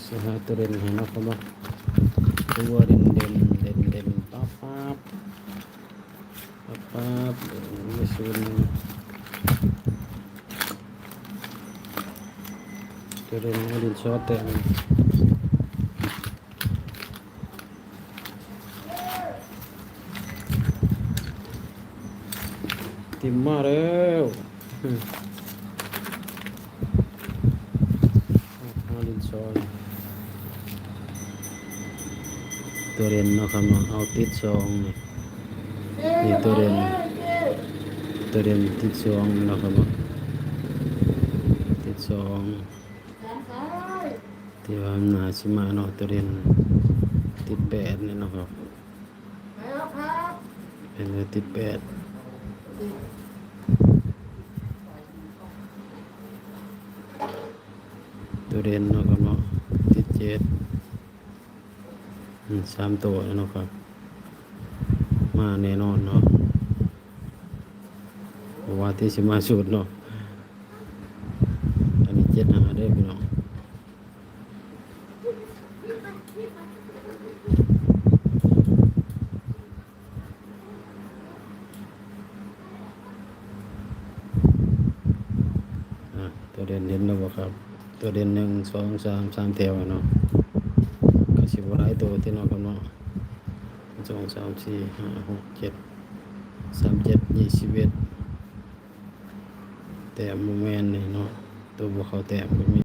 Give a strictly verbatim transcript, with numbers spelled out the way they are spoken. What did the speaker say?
สิหาตัวเด่นให้เนาะครับเนาะ ตัวเด่นเด่นเด่นเด่นปั๊บปั๊บปั๊บปั๊บ เออ ไม่ศูนย์ ตัวเด่นเอาดินซอแต้ม ติมมาแล้ว อืม เอาดินซอ ตัวเด่นเนาะครับเนาะ เอาติดสองนี่ นี่ตัวเด่น ตัวเด่นติดสองเนาะครับเนาะ ติดสอง ที่ว่ามันน่าสิมาเนาะ ตัวเด่นติดแปดนี่เนาะครับ เป็นตัวติดแปด ตัวเด่นเนาะครับเนาะ ติดเจ็ด อืม สามตัวเนาะครับ มาแน่นอนเนาะ เพราะว่าที่สิมาสุดเนาะ อันนี้เจ็ดห้าเด้อพี่น้อง อ่ะ ตัวเด่นเห็นแล้วบ่ครับ ตัวเด่นหนึ่ง สอง สาม สามแถวอะเนาะ ก็สิบ่หลายตัวที่เนาะครับเนาะ สอง สาม สี่ ห้า หก เจ็ด สาม เจ็ด ยี่สิบเอ็ด แต้มบ่แม่นนี่เนาะ ตัวบ่เข้าแต้มก็มี